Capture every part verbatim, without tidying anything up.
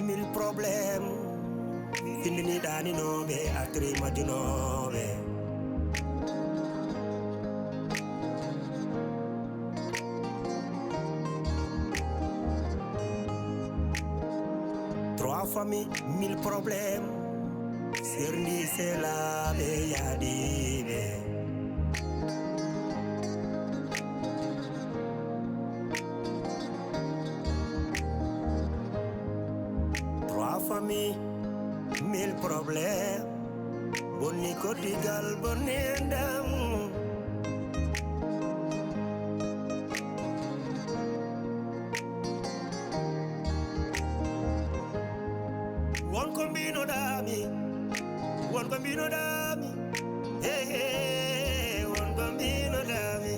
Mille problèmes. Findini ɗaninooɓe, atri majjunooɓe. Trois familles, mille problèmes. Serndi selaaɓe yaadiiɓe. Trois familles, mille problèmes. Bonni koddigal, bonni enɗam. Won ko mbinoɗaami, won ko mbinoɗaami, he, he, won ko mbinoɗaami.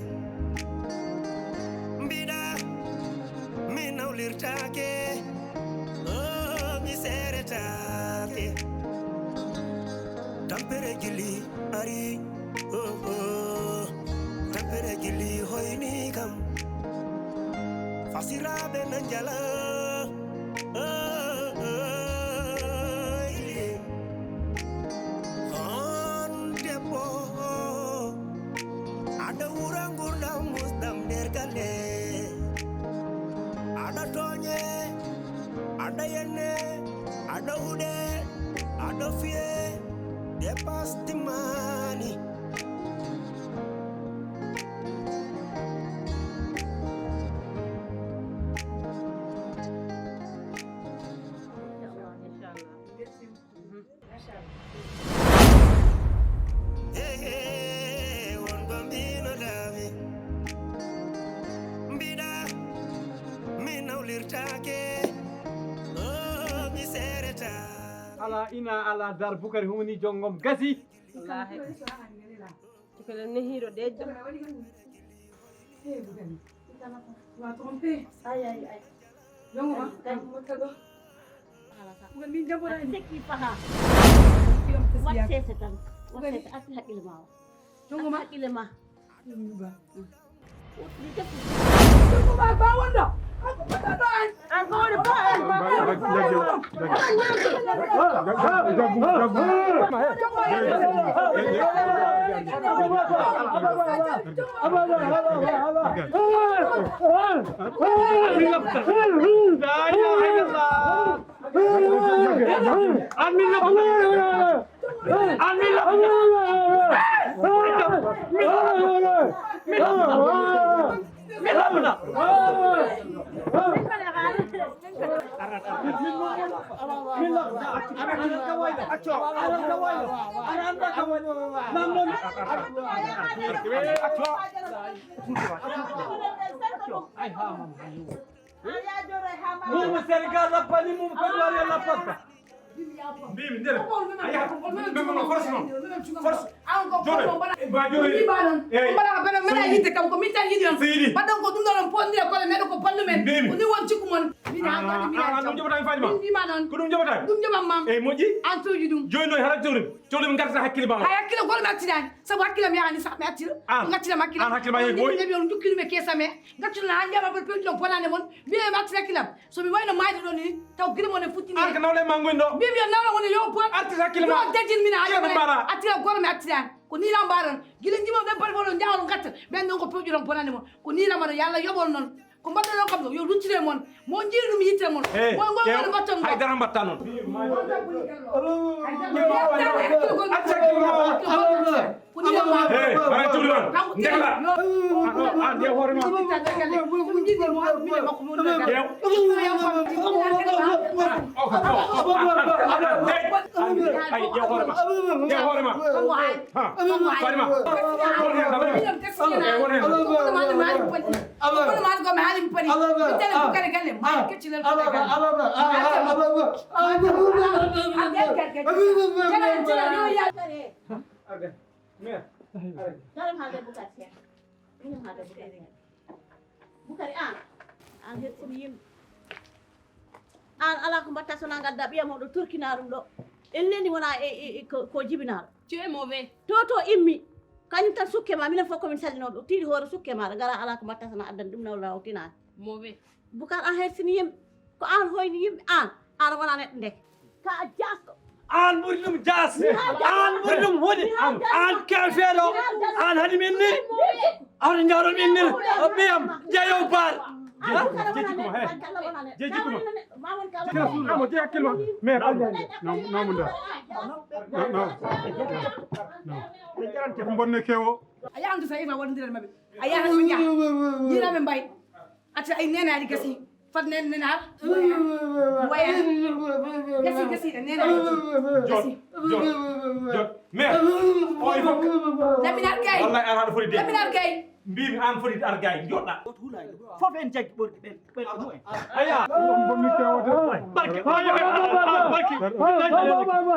Mbiɗa, mi nawlirtaake, oh, mi seeretaake. Tampere jilli ari, oh, oh. Tampere jilli hoyni kam. Fasiraaɓe na njala, oh, oh, oh. On debbo, aɗa wura ngurdam musɗam nder galle. Aɗa tooñe, aɗa yenne, aɗa huɗe, aɗa fiye, dépasse timmaani. He, he, won ko mbinoɗaami. Mbiɗa, mi nawlirtaake, oh, mi seeretaake. Ala ina, ala dar, Bukari humni jonngom gasi. Wallaahi. Cikalen nehiiɗo deƴƴo. Hey, Bukari. Tu m'as trompé. Aïe, aïe, aïe. Jongo ma. Aïe, aïe. Bukari, min jabora ni. Seki paha. Wat sese tan. Wat sese, atti hakkille ma. Jongo ma. Atti hakkille ma. Jongo ma, ba wonda. Ako pata do an. An ko woni ba an. Mumu Senegal lappani mumu ko wala lappatta. Mbimi nder. Aya, mbimi no force non. Force. An ko ko mbala. Ba jore. Mbima non. Mbala bana mena yitte kam ko min tan yiɗi on. Seydi. Badan ko dum don pondire ko le medo ko ballu men. Mbimi. Ko ni won cikku mon. Min ha joni min. An dum jobata Fatima. Mbima non. Ko dum jobata. Dum jobam mam. E moji. An toji dum. Joy no hara jori. Jori ngarta hakkile ba. Ay hakkile gol ma tidan. Sabu hakkile mi ani sa mi attira. Ngatira ma hakkile. An hakkile ma yegoy. Ni be on dukkiri me kesa me. Ngatira na anja ma be pe lo bonane mon. Mbiye mi artira hakkilam. So mi wayno maayde ɗo ni, taw gila mon e futtini. An ko nawle ma ngoni ɗo. Mbiye mi yo nawle woni yo bon. Artir hakkille ma. Yo dejin mina hakkille ma. Artira goto mi artirani. Ko ni lam mbaɗon. Gila jima ɓe bari boɗo jawol gatta. Ɓen ɗon ko pewjuɗon bonande mon. Ko ni lam mbaɗon yo Allah yoɓon noon. Ko mbaɗɗon ɗon kam ɗo yo luttire mon. Mo jiiri ɗum yitte mon. Mo ngol woni mbaɗton ɗo. Haydara mbaɗta noon. Haydara mbaɗta noon. Hey, bara cuuɗi man. Ndekla. An, an, an, ƴeew hoore ma. Ƴeew. Ay, ƴeew hoore ma. Ƴeew hoore ma. Ha. Fatima. Won hen dama. Eh, won hen. Kono mani ko mi haali mi pani. Mi tele ko kala galle. Ma kecci lel ko kala galle. Arga. Mère. Arga. Dara ma de Bukar Seck. Mine ma de Bukar Seck. Bukari an. An hettini yimɓe. An ala ko mbatta sona gadda ɓiya mawɗo turkina ɗum ɗo. Elleni wona e, e, e ko, ko jibinaɗo. Tu es mauvais. To to immi. Kañum tan sukke ma minen fof komin salinoɓe. Tiiɗi hoore sukke maɗa gara ala ko mbatta sona addan ɗum nawla o tinani. Mauvais. Bukar an hettini yimɓe. Ko an hoyni yimɓe an. Aɗa wona neɗɗo nde. Ka jasko. An ɓuri ɗum jas. An ɓuri ɗum huɗi. An keefeeɗo. An haɗi min niri. Awde njawɗo min niri. Ɓiyam jeeyo baar. Jeeji kuma he. Jeeji kuma. Amo jeeyi hakkille ma. Mais ɓalli. Namu namu nda. Bonne kewo. A yahan to sa ima wondiral maɓɓe. A yahan to nya. Yiraɓe mbay. Ati ay nena ari gasi. Fat nen nena. Waya. Gasi gasi nena. Jot. Jot. Jot. Mais. O il faut. Laminar kay. Wallahi an haɗa foti de. Laminar kay. Mbimi an foti ar gay joɗɗa. Fof en jaggi ɓorɗi ɓen ɓen ko mumen. Aya. On bonni kewata. Barke. Barke.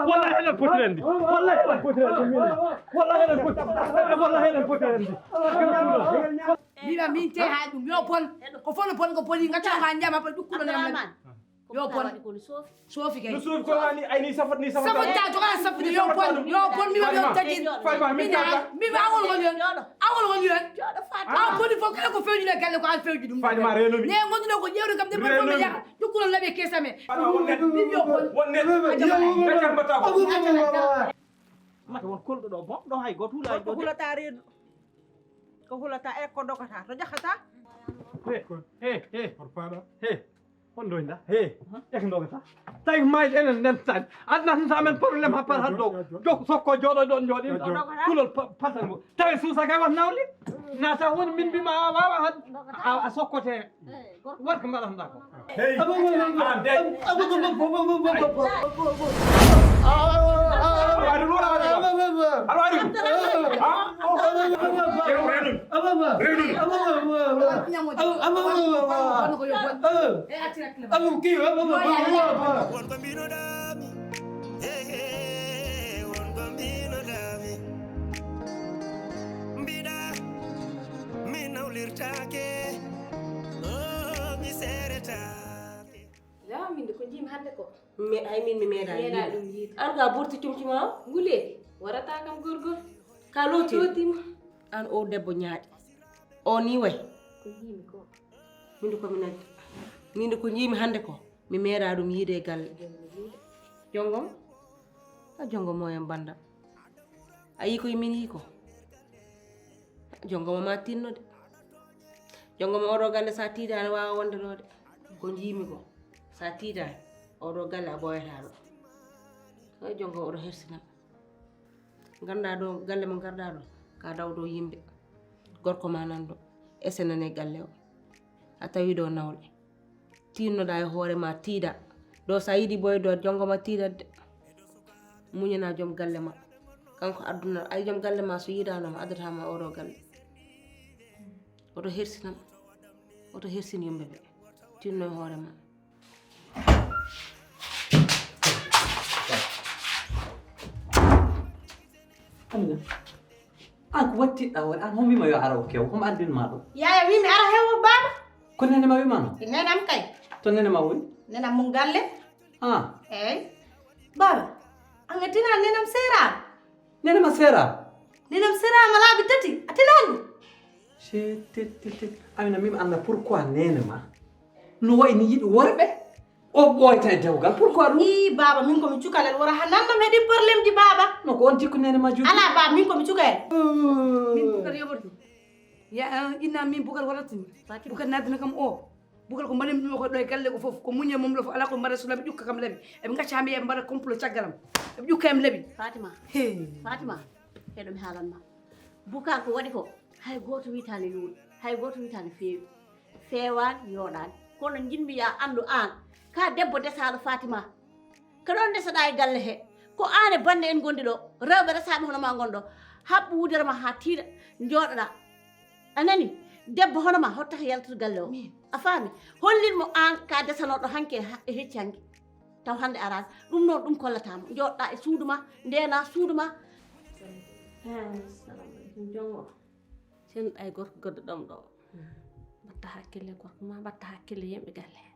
Wallahi enen foti rendi. Wallahi enen foti rendi. Wallahi enen foti. Wallahi enen foti rendi. Mbiɗa min te ha ɗum yo bon. Ko fof no bon ko boni gaccanma ndiyam haɓa ɗukkuɗo ndiyam. Yo bon. Soofi kay. No soofi ko wani ay ni safat ni safat. Safat ta joga safat yo bon yo bon mi yo tagin. Fayma min ta. Mi ma awol wol yon. Awol wol yon. Aw boni fof kala ko fewjune galle ko an fewji ɗum. Fayma reno mi. Ne gonduɗo ko ƴewde kam de bon mi yaha. Ɗukkuɗo laɓe kesame. Fayma wonne. Min yo bon. Wonne. Gaccan mbatta ko. Mata won kolɗo ɗo bon ɗo hay goto hulaji ɗo. Ko hulata reedu. Ko hulata e ko dogata to jahata. He he he. He. Hon doyda he. Ek dogata. Tawi mayde enen nden tan adna tan sa men problème ha par haddo. Jok sokko joɗo ɗon joɗi. Kulol patango tawi suusa kay wat nawli. Nata woni min mbima a wawa had a sokkote. Wat ko mbaɗanɗa ko. Hey. An dey. Aɗa waɗi ɗum. Ha? Renun. Renun. Won ko mbinoɗami. Won ko mbinoɗami. Mbiɗa mi nawlirtake. O mi sereta. Ya min ko jimi hande ko. Mi ay min mi meeɗa. Meeɗa ɗum yiide. An ga burti cumci ma o? Ngule warata kam gorgol. Ka loti. Loti ma. An o debbo ñaaɗi. O ni way. Ko jimi ko. Min ko mi nani. Min ko jimi hande ko. Mi meeɗa ɗum yiide e galle. Jongom. A jongom o en banda. A yi ko min yi ko. Jongoma ma tinnode. Jongoma oɗo galle sa tiidaani waawa wonde ɗo de. Ko njiimi ko sa tiidaani oɗo galle a ɓooyataa ɗo. Oy jongo oɗo hersinam. Nganndaa ɗo galle mo ngarɗaa ɗo ka dawɗo yimɓe. Gorko ma nan ɗo ese nane galle o. A tawi ɗo nawle. Tiinnoɗaa e hoore ma tiiɗa. Ɗo so a yiɗi ɓooyde ɗo jonngo ma tiiɗat de. Muñanaa joom galle ma. Kanko adduna ay joom galle ma so yiɗaano ma addata ma oɗo galle. Oto hersinam. Oto hersin yumɓe ɓe. Tiinno e hoore ma. Amina. An ko wattiɗɗa hoore an homo wima yo ara o kew homo andin ma ɗum. Yaya wimi ara hewo baba. Ko nene ma wimano? Nenam kay. To nene ma woni? Nenam mum galle. Ah. Eyyi. Baba. An a tina nenam sera. Nene ma sera. Nenam sera ma laabi tati a tinani. She tet tet tet. Amina mimi anda pourquoi nene ma. No wayni yiɗi worɓe. O ɓooyta e dewgal pourquoi ɗum? Ii baaba min komi cukalel wora ha nannam heɗi problème ji baaba. No ko on jikku nene ma jogii? Ala baaba min komi cukalel. Min bukar yoɓoto. Ya inna min bukar waratimi. Bukar naddina kam o. Bukar ko mbaɗi ɗum ko ɗo e galle ko fof ko muñe mum ɗo fof ala ko mbaɗa so laɓi ƴukka kam laɓi. Eɓe gacca mi eɓe mbaɗa complot caggalam. Eɓe ƴukka em laɓi. Fatima. Fatima. Heɗo mi haalan ma. Bukar ko waɗi ko hay gooto wiytaani luuɗi hay gooto wiytaani feewi. Feewaani yooɗaani kono njiɗmi ya anndu aan ka debbo desaaɗo fatima. Ko ɗoon ndesoɗaa e galle he ko aan e bannde en ngondi ɗo rewɓe resaaɓe hono ma ngon ɗo. Haɓɓu wudere ma haa tiiɗa njooɗoɗaa. A nani? Debbo hono ma hottata yaltude galle o. A faami? Hollin mo aan ka desanooɗo hanki e hecci hanki. Taw hannde araani ɗum noon ɗum kollataama njooɗɗaa e suudu ma ndeenaa suudu ma. Jongo senɗa e gorko goɗɗo ɗom ɗo. Mbatta hakkille gorko ma mbatta hakkille yimɓe galle he.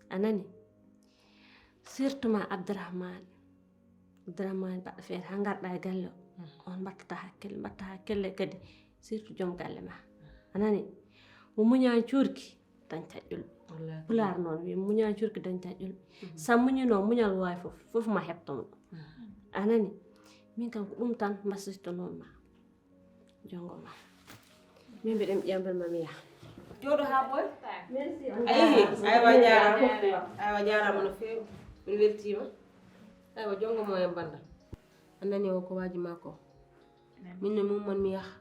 A nani? Surtout ma abdourahmane. Abdourahmane mbaɗɗo feere ha garɗa e galle o on mbattata hakkille mbatta hakkille kadi. Surtout joom galle ma a nani? Mo muñani cuurki. dañ caƴƴol. Pulaar noon wi muñaa jurki dañ caƴƴol. Sa muñino muñal waawi fof, fof ma heɓto mo. A nani? Min kam ko ɗum tan mbasitonoon ma. Jongo ma. Min mbiɗen ƴambal ma mi yaha. Jooɗo haa ɓooy. Merci. Ayi, aywa jaaraama. Aywa jaaraama no feewi. Mi weltiima. Aywa jongo mo en banda. A nani o ko waaji ma ko. Min ne mum man mi yaha.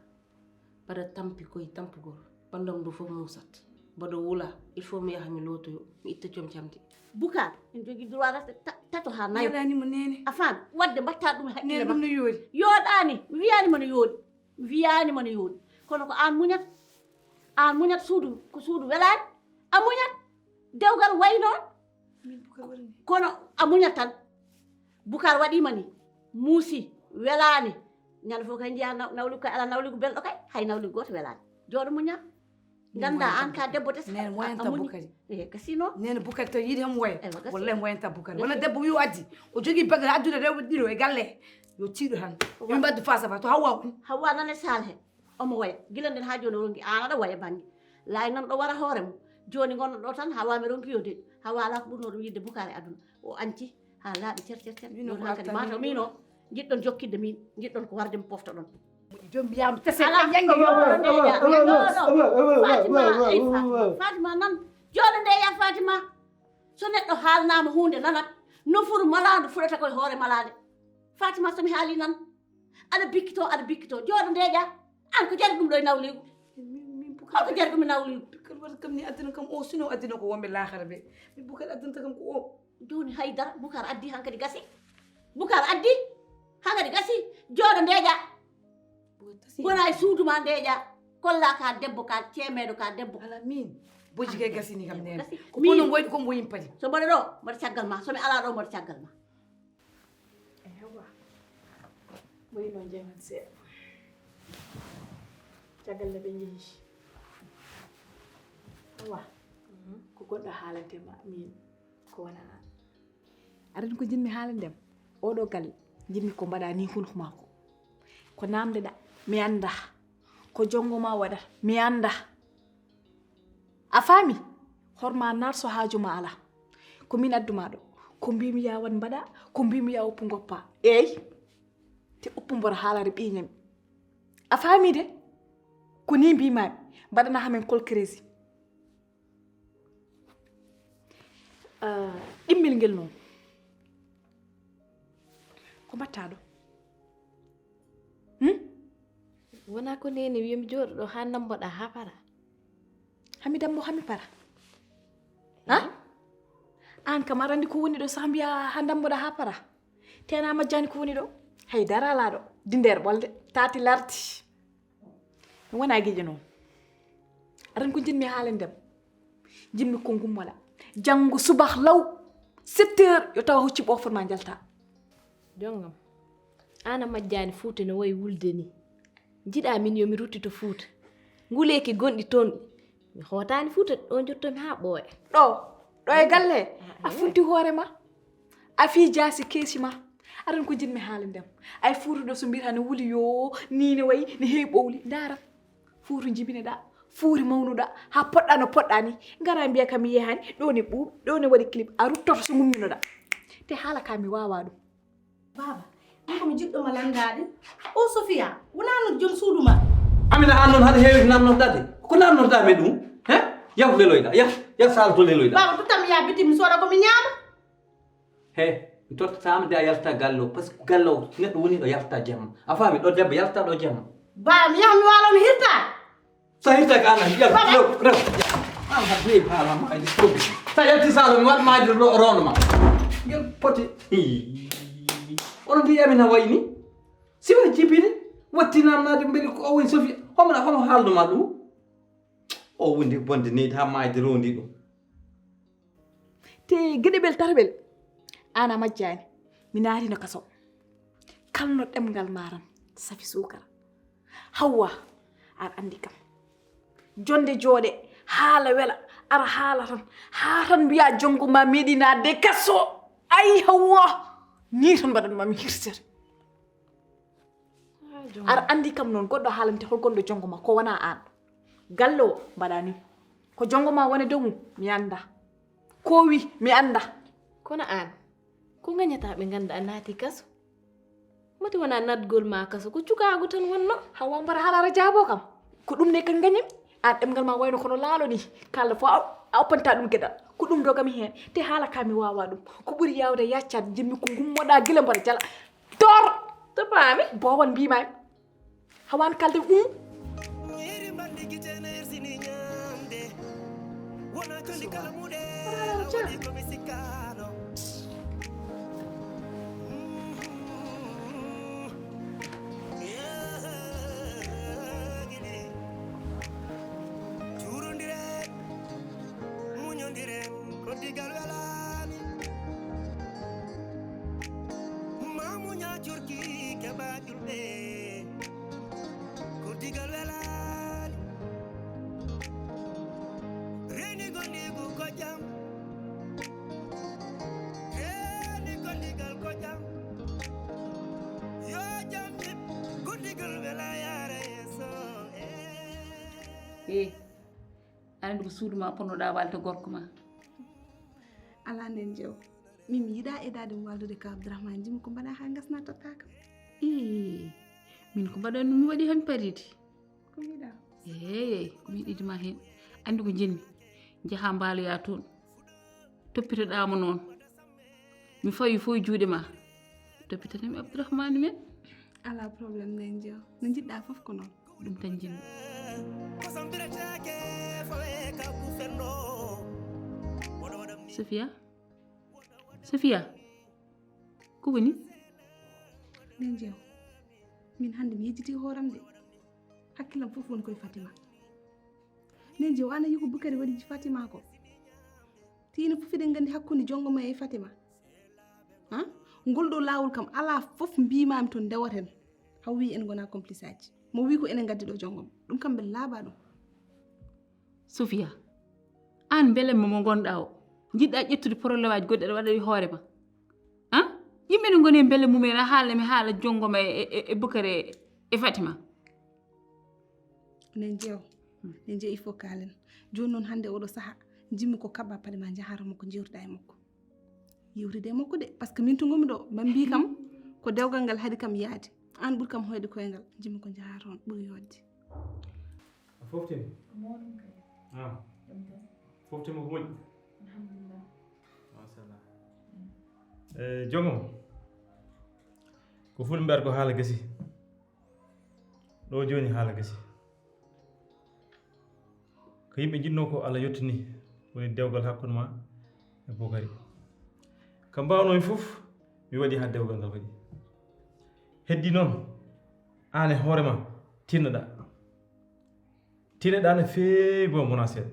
Mbaɗa tampi koye tampugol. Bandam ndu fof muusat. Mbaɗa wula. Il faut mi yaha mi lootoyo. Mi itta com camdi. Bukar, en jogii droit reste ta- tato haa nayo. Neɗɗani mo nene. A faami? Wadde mbatta ɗum e haqqille nene ma. Ɗum no yoori. Yooɗaani. Mi wiyaani mo no yooɗi. Mi wiyaani mo no yooɗi. Kono ko aan muñat. Aan muñat suudu, ko suudu welaani. A muñat. Dewgal wayi noon. Min Bukar waɗani. Kono a muñat tan. Bukar waɗiima ni. Muusi, welaani. Ñande fof kay njiyaa naw- nawligu kay alaa nawligu belɗo kay. Hay nawligu gooto welaani. Jooɗo muñaa. Nganndaa aan ka debbo tesa. Nene a- a- moyanta a muñi. Bukari. Eh, kasi noon. Nene Bukari taw yiɗi hamo waya. Eywa, kasi. Wallahi moyanta Bukari. Kasi. Wona debbo wiyo addi. O jogii bagal addude rewɓe ɗiɗo e galle. Yo tiiɗo tan. Wa- Min mbaddu face à face. To Hawwa woni. Hawwa nan e saal he. Omo waya. Gila nden haa jooni o ronki aan aɗa waya bannge. Laay nan ɗo wara hoore mum. Jooni ngonno ɗo tan Hawwa mi ronki yo deƴƴu. Hawwa alaa ko ɓurnoo ɗum yiɗde Bukar e aduna. O anci haa laaɓi cer cer cer. Min o Jooni ko hankadi arta mataw min. Min o njiɗɗon jokkidde min. Njiɗɗon ko warde mo poftoɗon. Joom mbiyaama tese. Alaa. Yangi. Ɗo, ɗo, ɗo, ɗo, ɗo, ɗo, Fatima, ɗo, ay, ɗo, Fatima. Ɗo. Fatima nan. Jooɗo nde ya Fatima. So neɗɗo haalnaama huunde nanat. Nofuru malaandu fuɗata koye hoore malaande. Fatima so mi haali nan. Aɗa bikkito, aɗa bikkito. Jooɗo ndeeƴa. Aan ko jari ɗum ɗo e nawliigu. Min, min Bukar. Hol ko jari ɗum e nawliigu? Bukar waɗi kam ni adduna kam o, sino adduna ko wonɓe laakara ɓe. Min Bukar addanta kam ko o. Jooni haydara, Bukar addi hankadi gasi. Bukar addi hankadi gasi. Jooɗo ndeeƴa. Bukar tasi. Ngona e suudu ma ndeeƴa. Kolla ka debbo, ka ceemeeɗo, ka debbo. Ala min. Boji kay gasini kam nene. Gasi. Ko min. Kono woyde ko mbo yimpati. So mbaɗa ɗo, mbaɗa caggal ma. So mi ala ɗo, mbaɗa caggal ma. Eywa. Ɓuri noon jaman seeɗa. Caggal nde ɓe njehi. Awa. Mhm. Ko goɗɗo haalante ma, min ko wona aan. Aɗa ko jiɗmi haalande ma? Oɗo galle, jiɗmi ko mbaɗa ni hunko maako. Ko namdeɗa, mi annda. Ko jongo ma waɗa, mi annda. A faami? Horma naat so haaju ma alaa. Ko min addu ma ɗo. Ko mbimi ya waɗ mbaɗa, ko mbimi ya uppu ngoppa. Eey. Te uppu mboɗo haalare ɓiñam. A faami de? Ko ni mbimami. Mbaɗana hamen kol crési. Ah, ɗimmel ngel noon. Ko mbatta ɗo? Hmm? Wona ko nene wiya mi jooɗo ɗo haa ndamboɗa haa para. Hami dambo hami para. Ha? An kam aɗa anndi ko woni ɗo saha mbiya haa ndamboɗa haa para. Tena majjani ko woni ɗo. Hay dara ala ɗo. Dindeer ɓolde. Taati larti. Mi wona gijo noon. Aɗa anndi ko jinmi haalande ma. Jinmi ko ngummola. Janngo subah law. Sept heures yo tawa hocci ɓoofon ma njalta. Jongam. An a majjani Fuuta no wayi wulde ni. Njiɗa min yo mi ruttito Fuuta. Nguleeki gonɗi toon. Mi hootaani Fuuta ɗo njottomi haa ɓooya. Ɗo, ɗo e galle he. Ah, a funti hoore ma. A fii jaasi keesi ma. Aɗa anndi ko jinmi haalande ma. Ay Fuuta ɗo so mbiyata no wuli yo ni ne wayi, ne heewi ɓowli. Ndaara. Fuuta jibinoɗa. Fuuta mawnuɗa. Haa poɗɗa no poɗɗa ni. Ngara mbiya kam mi yehaani. Ɗo ne ɓuuɓi. Ɗo ne waɗi clip. A ruttoto so ngumminoɗa. Te haala ka mi waawa ɗum. Baaba, min ko mi jiɗɗo ma lanndaade. O Sofiya, wonaa no joom suudu ma? Amina, aan noon hade heewi namnorɗa de. Ko namnorɗa mi ɗum? He? Yah leloyɗa, yah, yah saal to leloyɗa. Baaba, tottam mi yaha bitim mi sooda ko mi ñaama. He, mi tottataama de a yalta galle o, parce que galle o neɗɗo woni ɗo yalta jamma. A faami, ɗo debbo yalta ɗo jamma. Baaba, mi yaha mi waalo mi hirta. Sa hirta ka ana, yal, rew, rew. An ha dey haala ma aydi ko. Sa yalti salo mi wat ma aydi ro-, rondo ma. Ngel poti. Ii. Onon mbiya min ha wayni. Siwa jibini. Watti namnade mbeli ko o woni Sofi. Homo na homo haaldo ma ɗum. O wondi bonde neydi ha ma aydi rondi ɗum. Te geɗeɓel tataɓel, an a majjaani. Mi naatino kaso. Kalno ɗemngal ma tan, safi suukara. Hawwa, aɗa anndi kam. Jonde jooɗe, haala wela, ara haala tan. Haa tan mbiya jonngo ma meeɗi naatde kaso. Ay, Hawwa. Ni tan mbaɗan ma mi hirtere. Ah, jonngo. Aɗa anndi kam noon, goɗɗo haalante hol gonɗo jonngo ma, ko wonaa aan. Galle o mbaɗa ni. Ko jonngo ma woni dow mum, mi annda. Ko wi, mi annda. Kono aan, ko ngañata ɓe ngannda a naati kaso? Mati wona natgol ma kaso, ko cukaagu tan wonno. Hawa mbara haala ara jaabo kam. Ko ɗum ne kan ngañim. Aan ɗemngal ma wayno kono laalo ni. Kala fof a oppanta ɗum geɗal. Ko ɗum dogami heen. Te haala ka mi waawa ɗum. Ko ɓuri yaawde yaccaade jimmi ko ngummoɗa gila mbara jala. Tor! To paami? Boowal mbimaami. Hawaan kalde um. Muñondiren ko digal welaani. Ma muña curki keɓa julɓe. Ko digal welaani. Reeni gondigu ko jam. Reeni gondigal ko jam. Yo jam ñib gondigal wela yaara yeeso. Eh. Aɗa anndi ko suudu ma ponnoɗaa walde gorko ma. Alaa nden jew. Min mi yiɗaa edaade mo waldude ka Abdourahmane, jimi ko mbaɗaa haa ngasnaa tottaaka. Ii, min ko mbaɗanmi mi waɗi heen paridi. Ko mbiɗaa? Eey, ko mi yiɗi ma heen. Anndi ko njiɗmi. Njahaa mbaaloyaa toon. Toppitoɗaa mo noon. Mi fawi fof e juuɗe ma. Toppitanii mi Abdourahmane men. Alaa problème nden jew. No njiɗɗaa fof ko noon. Ɗum tan njiɗmi. Sofiya? Sofiya? Ko woni? Nden jew. Min hannde mi yejjiti hooram de. Hakkillam fof woni koye Fatima. Nden jew ana yiyi ko Bukari waɗi Fatima ko. Tiino fof eɗen nganndi hakkunde jonngo ma e Fatima. Ha? Ngol ɗo laawol kam alaa fof mbiimaami toon ndewaten. Haw wii en ngonaa complice aji. Mo wii ko enen ngaddi ɗo jonngom. Ɗum kam mbeɗa laaɓaa ɗum. Sofiya, aan mbele mo mo ngonɗaa o, njiɗɗaa ƴettude porollemaaji goɗɗi aɗa waɗa e hoore ma? Ha? Yimɓe ne ngoni e mbele mum en a haala mi haala jonngoma e, e, e Bukare e Fatima. Nen jeew, nen jeew il faut kaalen. Jooni noon hannde oɗo sahaa, njimmi ko kaɓɓaa paɗe ma njahaa to makko njeewtiɗaa e makko. Yewtide e makko de, par ce que min to ngonmi ɗo, mbaɗ mbii kam ko dewgal ngal haɗi kam yahde. Aan ɓuri kam hoyde koyngal, njimmi ko njahaa toon, ɓuri yooɗde. A foftima? Ko mawɗum kay. Ah. Ɗum tan. Foftima ko moƴƴi? Alhamdulillah. Machallah. E joomam, ko fulɓe mbiyata ko haala gasi. Ɗo jooni haala gasi. Ko yimɓe njiɗnoo ko Allah yottini woni dewgal hakkunde ma e Bokari. Ko mbaawnomi fof mi waɗi haa dewgal ngal waɗi. Heddi noon aan e hoore ma tinnoɗaa. Tinnoɗaa no feewi bom wonaa seeɗa.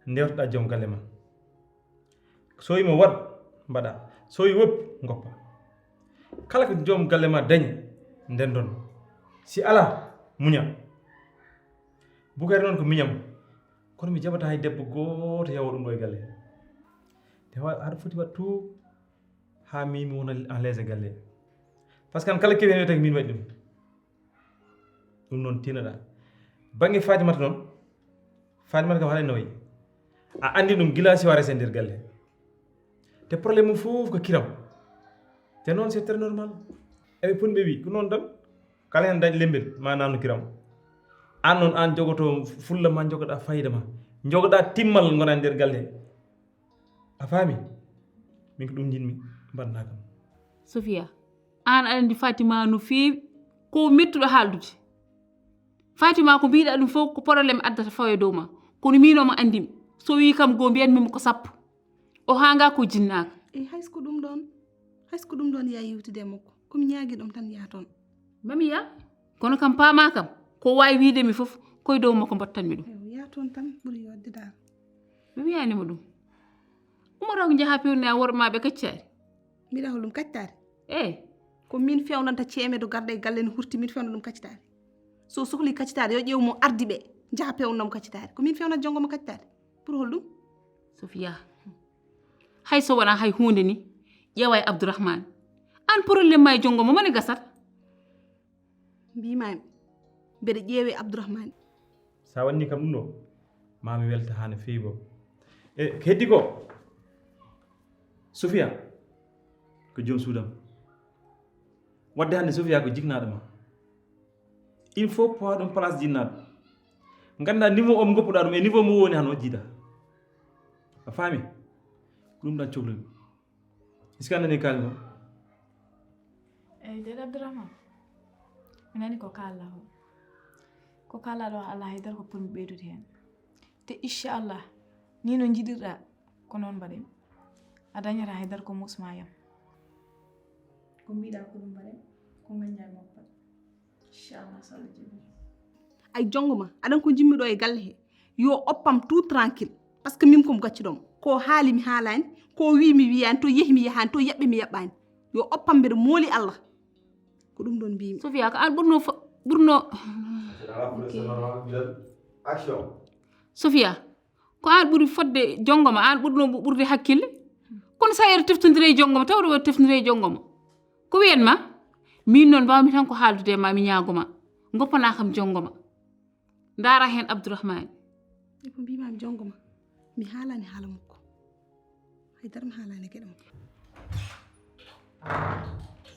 Ndewtoɗaa joom galle ma. So wii mo waɗ mbaɗa, so wii wop ngoppa. Kala ko joom galle ma dañi ndendon, si alaa muña. Bukari noon ko miñam, kono mi jaɓata hay debbo gooto yawo ɗum ɗo e galle. Te aɗa foti waɗ tout haa min mi wona en les e galle. Par ce que an kala kewi heen wiyata ko min waɗi ɗum. Ɗum noon tinaɗa. Bannge Fatimata noon, Fatimata kam haɗa no wayi. A anndi ɗum gila si warese nder galle. Te problème mum fof ko kiram. Te noon c'est très normal. Eɓe pun ɓe wi ko noon tan. Kala heen dañ lembel ma nanu kiram. An noon an jogoto fulla ma jogoɗa fayida ma. Jogoɗa timmal gona nder galle. A faami? Min ko ɗum njiɗmi mbaɗnaa kam. Sofiya, aan aɗa anndi Fatima no feewi, ko mettuɗo haaldude. Fatima ko mbiɗa ɗum fof ko problème addata fawa e dow ma. Kono min omo anndimi. So wii kam goo mbiyanmi mo ko sappo. O haanga ko jinnaaka. E hay so ko ɗum ɗoon, hay so ko ɗum ɗoon yaa yewtide e makko. Ko mi ñaagi ɗum tan yaa toon. Mami yaa, kono kam paamaa kam, ko waawi wiyde mi fof, ko e dow makko mbottanmi ɗum. Ew, yaa toon tan ɓuri yooɗde daal. Mi wiyaani mo ɗum. Umaro ko njahaa peewnaa worɓe maa ɓe kaccaari. Mbiɗa hol ɗum kaccaari? Eey. Ko miin feewnanta ceemeedo garda e galle ne hurti, miin feewna ɗum kaccitaari. So sohli kaccitaari, yo ƴeew mo ardi ɓe, njaha peewnana mo kaccitaari. Ko miin feewnata jonngo mo kaccitaari? Pour hol ɗum? Sofiya, hay so wonaa hay huunde ni, ƴeewa e Abdourahmane. Aan problème ma e jonngo mo, mane gasata? Mbiimaami, mbeɗa ƴeewe Abdourahmane. So a waɗnii kam ɗum ɗo, Maa mi welta haa no feewi boom. E ko heddi ko, Sofia ko joom suudam. Wadde hannde Sofia ko jiknaaɗo ma. Il faut powa ɗum place jinnaaɗo. Nganndaa niveau o mo ngoppuɗaa ɗum e niveau mo woni hano jiida. A faami? Ko ɗum tan cohlumi. Est-ce que a nanii kaali ko? Eyi, Deeɗo Abdourahmane, mi nanii ko kaalɗaa ko. Ko kaalɗaa ɗo alaa hay dara ko potmi ɓeydude heen. Te inchallah, nii no njiɗirɗaa, ko noon mbaɗen. A dañataa hay dara ko muusmaa yam. Ko mbiɗaa ko ɗum mbaɗen, ko ngaññaa e makko. Inchallah, so Allah jaɓi. Ay, jongo ma, aɗan ko njimmi ɗo e galle he. Yo oppam tout tranquille. Parce que min ko mo gaccuɗo mo. Ko haali mi haalaani, ko wii mi wiyaani, to yehi mi yahaani, to yaɓɓi mi yaɓɓaani. Yo oppam, mbeɗa mooli Allah. Ko ɗum ɗon mbiymi. Sofia, ko aan ɓurno fo-, ɓurno. Action. Sofia, ko aan ɓuri fodde jongo ma, aan ɓurno ɓu-, ɓurde hakkille. Kono so a yeru teftondire e jongo ma, tawde o teftondire e jongo ma. Ko wiyan ma? Min noon mbaawmi tan ko haaldude e ma, mi ñaago ma. Ngoppanaa kam jongo ma. Ndaara heen Abdourahmane. E ko mbiimaami jongo ma, mi haalaani haala makko. Hay dara mi haalaani e geɗe makko.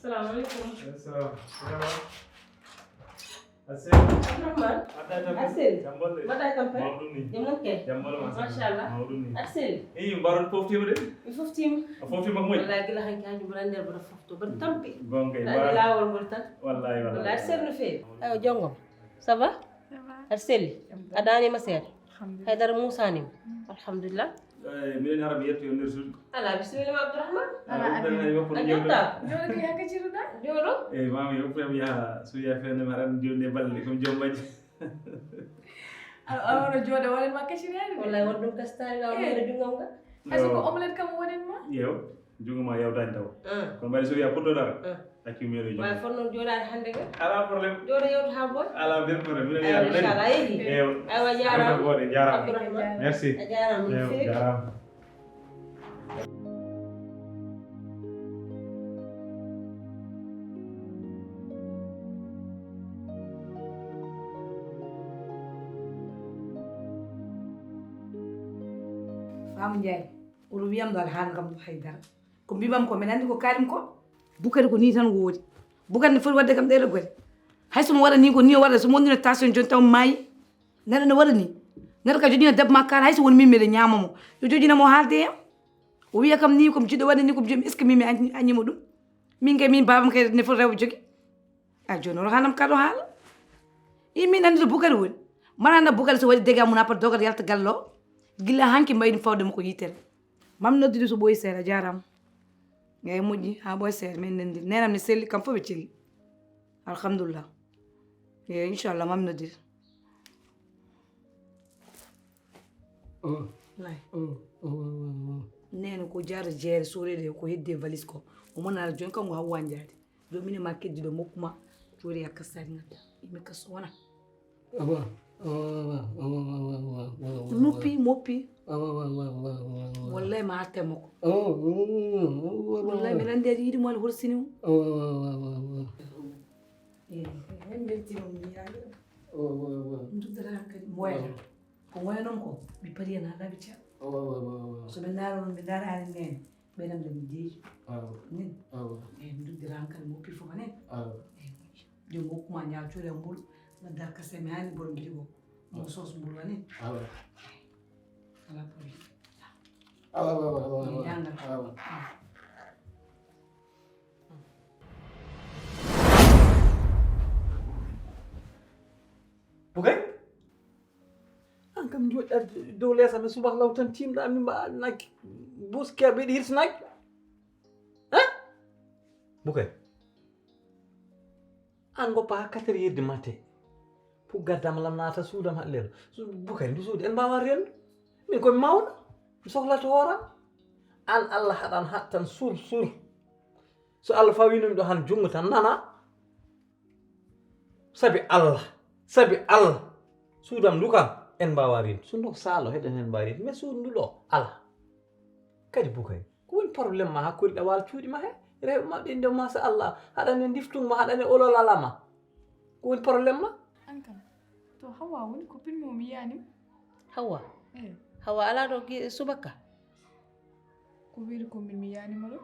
Salamu aleykum. Salam. Assel. Abdourahmane. Adda e tampere. Assel. Jam bonde. Mbaɗɗaa e tampere? Mawɗum ni. Jam wonke? Jam bonde, machallah. Machallah. Mawɗum ni. Assel. Eyi, mbaɗon poftiima de? Mi foftiima. A foftiima ko moƴƴi? Wallahi, gila hanki hanki mboɗo anndi mboɗo fofto, mboɗo tampi. Gonga, mbaɗa laawol ngol tan. Wallahi, wallahi. Wallahi, Assel no feewi. Ayo, jongo. Ça va? Ça va. Aɗa selli? Jam tan. A daaniima seeɗa? Alhamdulillah. Haydara muusaani ma? Mm. Alhamdulillah. Eyi, miɗen hara mi yettoyo nder suudu. Alaa, bisimilla ma, Abdourahmane. Alaa, Abdourahmane, Abdourahmane, a ƴetta? Jooɗo kay, haa kacciruɗaa? Jooɗo? Eyi, mami, o ɓurami yaha, so wiya feere, mi aran jooɗi e balɗe, comme joom majji. A, a, ono jooɗo, waɗan ma kacciri heen de. Wallahi, waɗ ɗum kastaani, law, eh, meere junngo am nga. Hay so ko omelette kam waɗan ma? Yew. Junngo ma yawtaani taw. Ah. Kono mbaɗi so wiya puɗɗo dara. Ah. Accu mi yeɗo junngo. Waawi fotno jooɗaade hannde kay. Alaa problème. Jooɗo yewta haa boy. Alaa benn problème. Mino. Aywa, yaha inchallah, a yehi. Eyo. Aywa, jaaraama. Alaa problème, jaaraama. Abdourahmane. Merci. A jaaraama no feewi. Eyo, jaaraama. Faamu Njaay, oɗo wiyam ɗo aɗa haala kam ɗo haydara. Ko mbimam ko, mi nandi ko kaalim ko. Bukari ko ni tan woodi. Bukari ne foti wadde kam ɗeɗo gole. Hay so mo waɗa ni ko ni o waɗa, so mo wonduno tension joni taw maayi. Neɗɗo ne waɗa ni. Neɗɗo ka joƴƴina debbo ma kaala, hay so woni min mbiɗa ñaama mo. Yo joƴƴina mo haalde e am. O wiya kam ni ko mi jiɗɗo waɗde ni, ko mi jomi, est-ce que min mi añi-, añimo ɗum? Min kay, min baabam kay ne foti rewɓe jogi. A jooni oɗo haanam kaɗo haala. I min anndi to Bukari woni. Mana anndi Bukari so waɗi dega mum après dogal yalta galle o. Gila hanki mbayni fawde mo ko yitere. Mam noddi ɗum so ɓooyi seeɗa, jaaraama. Eyi, moƴƴi, haa ɓooya seeɗa, min nanndi. Neenam ne selli, kam fof ɓe celli. Alhamdulillah. Eyi, inchallah, mam noddi. Oh. Lay. Oh, oh, oh, oh, oh. Neene ko jaarde jeere soorede ko heddi e valise ko. O monara jooni kam ko hawwa njaade. Ɗo mine ma keddi ɗo mokku ma. Joori ya kastaari ngadda. Imi kas wona. Awa, awa, awa, awa, awa, awa, awa, awa. Noppi, moppi. Awa, awa, awa, awa, awa, awa. Wallahi ma atte makko. Awa, awa, awa, awa, awa. Wallahi mi nandi aɗa yiɗi mo, aɗa horsini mo. Awa, awa, awa, awa, awa. Eh, en beltima mi yaade. Awa, awa, awa. Nduddataa kadi moyata. Awa. Ko ngoya noon ko, mi parii heen haa laabi ceeɗa. Awa, awa, awa, awa. So ɓe ndaaro noon, ɓe ndaaraani neene, ɓe nam nde mi jeeyi. Awa. Nin. Awa. Eyi, mi nduddira han kadi mo pifo ma nin. Awa. Eyi, moƴƴi. Joom hokku ma ñaal cuuɗi e mbulu, ngadda kase mi haani borom biɗi ko. Mo sos mbulu wa nin. Awa. Alaa problème. Awa, awa, awa, awa, awa. Mi ñaanal. Awa. Bugay? An kam joɗɗa dow leesa mi subaka law tan timɗa mi mba naki buski a beɗi hirsnaki. Hein? Bukay. An goppa ha quatre heures du matin. Pour gaddam lam naata suudam haɗa leelo. Bukay ndu suudi en mbawa rendu. Min komi mawɗo. Mi sohlata hooram. An Allah haɗan haɗtan sur sur. So Allah fawinumi ɗo han jungo tan nana. Sabi Allah, sabi Allah. Suudam ndu kam, en mbawa rentu. Suudu ndu ko saalo, heɗen hen mbawi rentu. Mais suudu ndu ɗo, ala. Kadi Bukay, ko woni problème ma hakkunde ɗawal cuuɗi ma he? Rewɓe ma ɗen ɗo, masa Allah, haɗane ndiftungo ma, haɗane ololala ma. Ko woni problème ma? An kam, to Hawa woni ko pinmi o mi yiyani mo. Hawa? Hawa alaa ɗo gi-, subaka? Ko weli ko min mi yaanimo ɗo?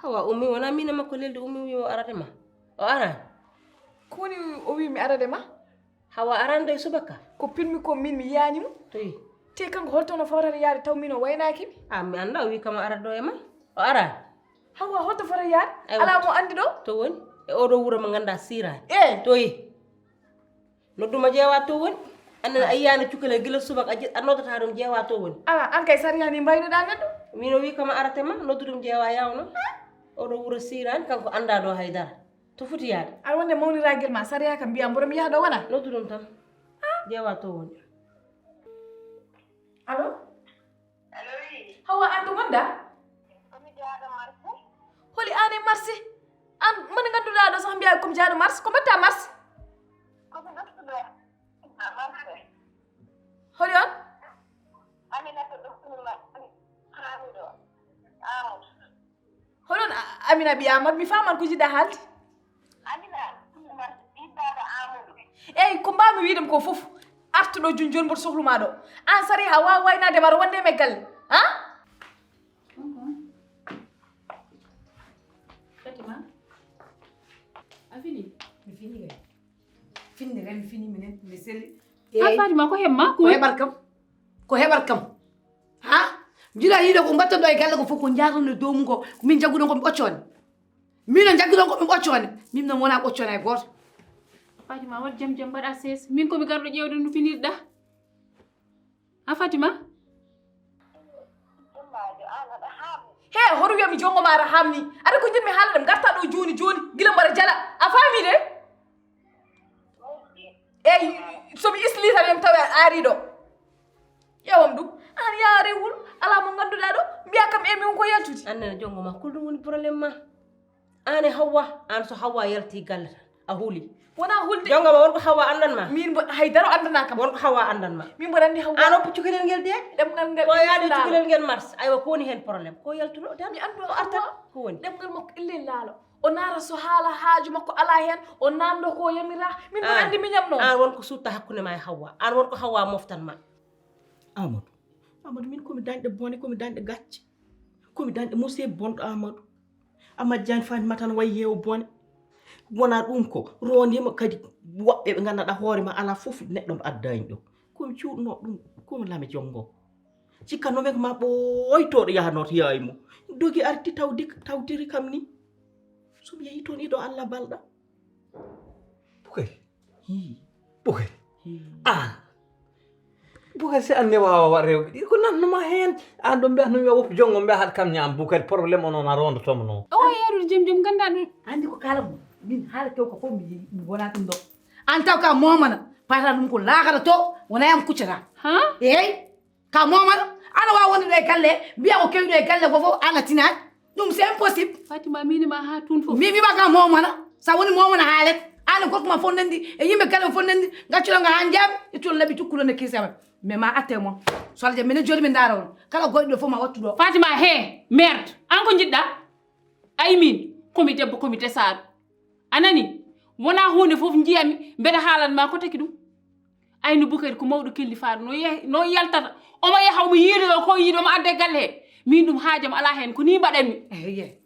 Hawa ummi, wona min e makko leldi, ummi wi o arate ma. O araani? Ko woni o wi mi arade ma? Hawa araani ɗo e subaka? Ko pinmi ko min mi yaanimo. Toyi? Te kanko holto no fawrata yaade taw min o waynaaki mi? A mi annda, o wi kama ara ɗo e ma. O araani? Hawa holto fota yaade? Aywa. Alaa mo anndi ɗo? To woni? E oɗo wuro mo ngannda siraani. Eh. Toyi? Nodduma jeewa to woni? Annan a yiyaano cukalel gila subaka a je-, a noddata ɗum jeewa to woni? Awa, an kay sariya ni mbaynoɗaa neɗɗo. Min o wi kama arate ma, noddu ɗum jeewa yawno. Oɗo wuro siraani, kanko annda ɗo hay dara. To foti yaade? Aɗa wonde mawniragel ma, sariya kam mbiya mboɗo mi yaha ɗo wona? Noddu ɗum tan. Jeewa to woni. Allo? Allo, wi. Hawa, an to ngonɗa? Ko mi jaaɗo marché. Holi an e marché? An, moni ngannduɗaa ɗo sax mbiya ko mi jaaɗo marché, ko mbaɗta marché? Ko mi ɗoftude marché. Holi on? Aminata ɗoftumi ma, Hamido, Amadou. Hoɗon A-, Amina ɓii Amadou, mi faaman ko jiɗɗa haalde. Amina, ɓii baaba Amadou. Eyi, ko mbaawmi wiide mo ko fof, artu ɗo joni joni mboɗo sohlu ma ɗo. Aan Sariha waawa waynaade ma aɗa wonde e galle, ha? Fatima, a fini? Mi fini kay. Finde kay mi fini, minen mi selli. Eyi. Fatima, ko heɓ ma? Ko heɓal kam. Ko heɓal kam. Ha? Jiɗa yiɗo ko mbatton ɗo e galle ko fof ko jaaton e dow mum ko, ko min jagguɗon ko mi ɓoccoone. Min o jagguɗon ko mi ɓoccoone. Min noon wona ɓoccoone hay gooto. Fatima, waɗ jam jam, mbaɗa sees. Min ko mi garɗo ƴeewde no finirɗa. Ha Fatima? He, hoto wiya mi jongo ma ara hamni. Ada ko jiɗmi haala ɗum, garta ɗo jooni jooni, gila mbaɗa jala. A faami de? Eyi, so mi isli tan, yam tawi a ari ɗo. Ƴeewam ɗum. An yaa rewul, alaa mo ngannduɗaa ɗo, mbiya kam e min ko yaltude. An nana jonngo ma, ko ɗum woni problème ma? An e Hawwa, an so Hawwa yalti galle tan, a huli. Wona hulde. Jonngo ma, won ko Hawwa anndan ma? Min mbo-, hay dara anndana kam. Won ko Hawwa anndan ma? Min mboɗo anndi Hawwa. An o cukalel ngel de? Ɗemngal ngal. Ko yaade cukalel ngel mars. Aywa, ko woni heen problème? Ko yaltuno tan? Mi anndu ko arta. Ko woni? Ɗemngal makko ille laalo. O naata so haala haaju makko alaa heen, o naamndo ko yamira. Min mboɗo anndi miñam noon. An won ko suutta hakkunde ma e Hawwa. An won ko Hawwa moftan ma. Amadou, Amadou, min ko mi dañɗo bone, ko mi dañɗo gacce, ko mi dañɗo musiba bonɗo Amadou. Amadou Diagne Fatima tan wayi heewo bone. Wona ɗum ko, rondima kadi woɓɓe ɓe nganndanɗaa hoore ma alaa fof neɗɗo mo addaani ɗo. Ko mi cuuɗno ɗum, ko mi lame jonngo. Cikkanno men ko ma ɓooytooɗo yahanoo to yaay mum. Dogi arti tawdi, tawtiri kam ni. So mi yehi toon ido Allah balɗa. Bukari. Hi. Bukari. Hi. Ah. Bukari, si an ne waawa wa rewɓe ɗiɗi, ko nannuma heen? An ɗo mbiyatno mi woppu jonngo, mbiya haɗa kam ñaam. Bukari, problème o noon a rondotomo noon. Awa, yaarude jom jom, gannda ɗum. Anndi ko kala mo, min haala kew ko fof mi yehi, mi wona ɗum ɗo. An taw ka momana, pata ɗum ko laakara to, wona yam kuccata. Ha? Eey. Ka momana, ana waawa wonde ɗo e galle, mbiya ko kewi ɗo e galle ko fof, ana tinaani. Ɗum c'est impossible. Fatima, mini ma ha tun fof. Mi wiima ka momana, sa woni momana haalet. Ana gorko ma fof nandi, e yimɓe galle fof nandi, gaccuɗo nga ha njaami, e cuɗo laɓi tukkuɗo nde kiisa ma. Mais ma atte mon. So Allah jaɓi, minen jooɗi min ndaara on. Kala goyɗo fof ma wattu ɗo. Fatima, he, merde. An ko jiɗɗa? Ay min, ko mi debbo, ko mi tesaaɗo. A nani? Wona huunde fof njiyami, mbeɗa haalan ma ko taki ɗum. Aynu Bukari ko mawɗo kellifaaɗo, no yeh-, no yaltata. Omo yaha, omo yiiloyo ko yiiɗi, omo adda e galle he. Min ɗum haajam alaa heen, ko ni mbaɗanmi. Eeye.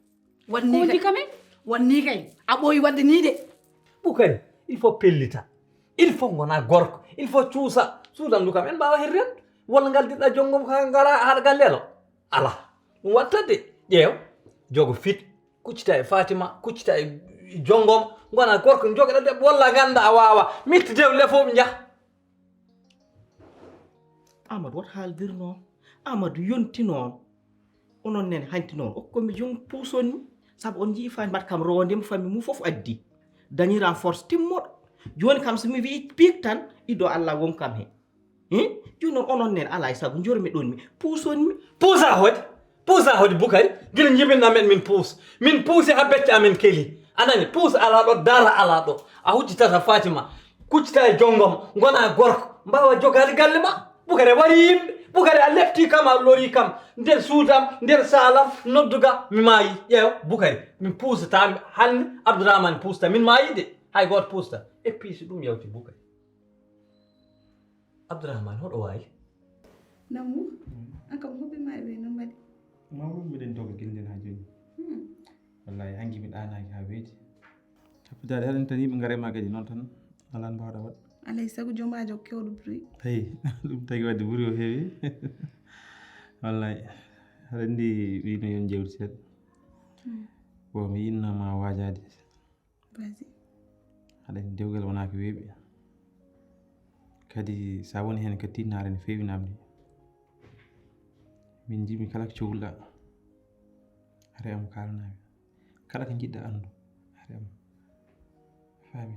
Ko woni kay? Won ni kay. A ɓooyi waɗde ni de. Bukari, il faut pellita. Il faut ngona gorko. Il faut cuusa. Suudandu kam en mbaawa heen reen. Walla ngal diɗɗa jonngo ka ngara haɗa galle ɗo? Alaa. Ɗum waɗta de. Ƴeew. Jogo fit. Kuccita e Fatima, kuccita e jongom, ngona gorko, jogoɗa debbo, walla ganda a waawa. Mitti dewle fof njaha. Amadou, wot haaldir noon. Amadou, yonti noon. Onon nene, hanti noon. Okko mi jom puuson mi. Sabu on njii Fatima kam rowondema famille mum fof addi. Dañiran force timmoɗo. Jooni kam so mi wii piik tan, ido Allah won kam he. Hin? Jooni noon onon nen alaa e sago njormi ɗon mi. Puuson mi. Puusa hoɗi. Puusa hoɗi Bukari. Gila njibinɗa men min puus. Min puusi haa becce amen keli. A nani? Puus alaa ɗo, dara alaa ɗo. A hujjitata Fatima. Kuccita e jongom. Ngona gorko. Mbaawa jogaade galle ma. Bukari a wari yimɓe. Bukari a lefti kam, a lori kam. Nder suudam, nder saalam, nodduga, mi maayi. Ƴeew, Bukari. Min puusata, hannde Abdourahmane puusata. Min maayi de. Hay gooto puusata. E piisi ɗum yawti Bukari. Abdourahmane, hoɗo waawi? Namu, an kam hoɓɓe ma e ɓe no mbaɗi? Mamu, miɗen doga gilden ha joni. Hmm. Wallahi, hanki mi ɗanaaki ha weeti. Happitaade haɗen tan yimɓe ngare ma kadi noon tan, alaa mbawɗa waɗ. Alay sago jomaajo kewɗo bruit. Hey, ɗum tagi waɗde bruit o heewi. Wallahi, haɗa anndi wino yon jewti seeɗa. Hmm. Bon, mi yinnama waajaade. Vas-y. Haɗa anndi dewgal wonaa ko weeɓi. Kadi sa woni heen kadi tinnaare ne feewi namdi. Min njiɗmi kala ko cohluɗa. Are am kaalanami. Kala ko njiɗɗa anndu. Are am. Faami.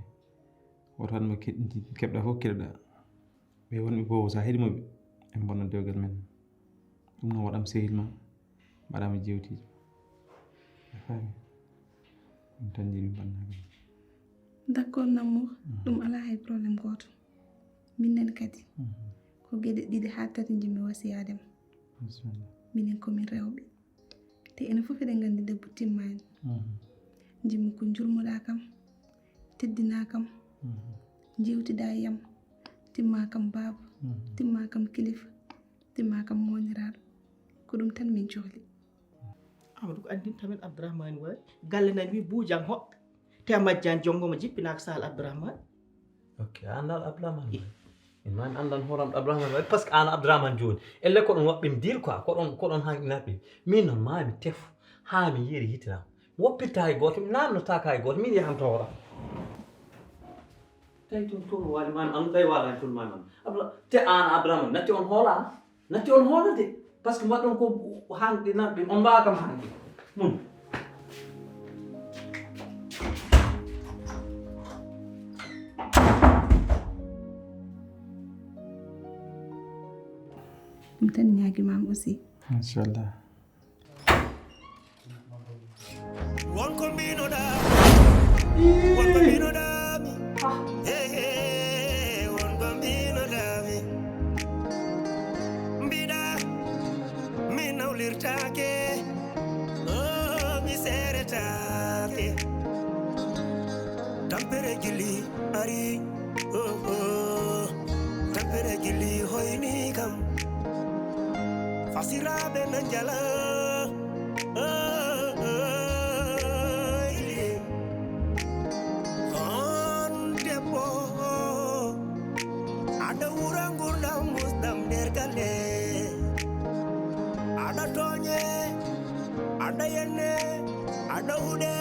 Woto waɗ mo ke-, keɓɗa fof keɗoɗa. Ɓe wonɓe fof, so a heɗii mo, ɓe mbonna dewgal men. Ɗum noon, waɗam sehil ma, mbaɗama jeewtiji. A faami? Ɗum tan njiɗmi mbannaagal. D'accord, Namour. Mhm. Ɗum alaa hay problème gooto. Minen kadi, mhm, ko geɗe ɗiɗi haa tati njiɗmi wasiyaade ma. Bisimilla. Minen ko min rewɓe. Te enen fof eɗen nganndi debbo timmaani. Mhm. Njiɗmi ko njurmoɗaa kam, teddinaa kam, mhm, njeewtiɗaa e am, timmaa kam baaba, mhm, timmaa kam kilifa, timmaa kam mooniraaɗo. Ko ɗum tan min cohli. Amadou ko anndin tamen Abdourahmane wayi. Galle nani wi buujan hoɓɓe. Te a majjani jonngo mo jippinaa ko Sal Abdourahmane. Ok, a anndaa Abdourahmane wayi. Min ma mi anndan hooram Abdourahmane wayi, parce que aan Abdourahmane jooni. Elle ko ɗon waɗɓe mi dil quoi, ko ɗon, ko ɗon hanki naɓɓe. Min noon ma mi tefu, haa mi yeeri yitte am. Mi woppirta hay gooto, mi naamnotaaka hay gooto, min yahanto hooram. Tawi toon, toon waali ma mi anndu, tawi waalaani toon ma mi anndu. Abdoura-, te aan Abdourahmane, natti on hoolaa? Natti on hoolade, parce que mbaɗɗon ko hanɗe nanɗe, on mbaawa kam hanɗe. Mun. Ɗum tan ñaagi maam aussi. Inchallah. Wonko mbinoɗa, wonko mbinoɗami. Hey, hey, wonko mbinoɗami. Mbiɗa, mi nawlirtake, oh, mi seretake. Tampere gili ari, oh, oh. Tampere gili hoyni kam. Fasiraɓe na njala. On debbo, aɗa wura ngurdam musɗam nder galle. Aɗa tooñe, aɗa yenne, aɗa huɗe,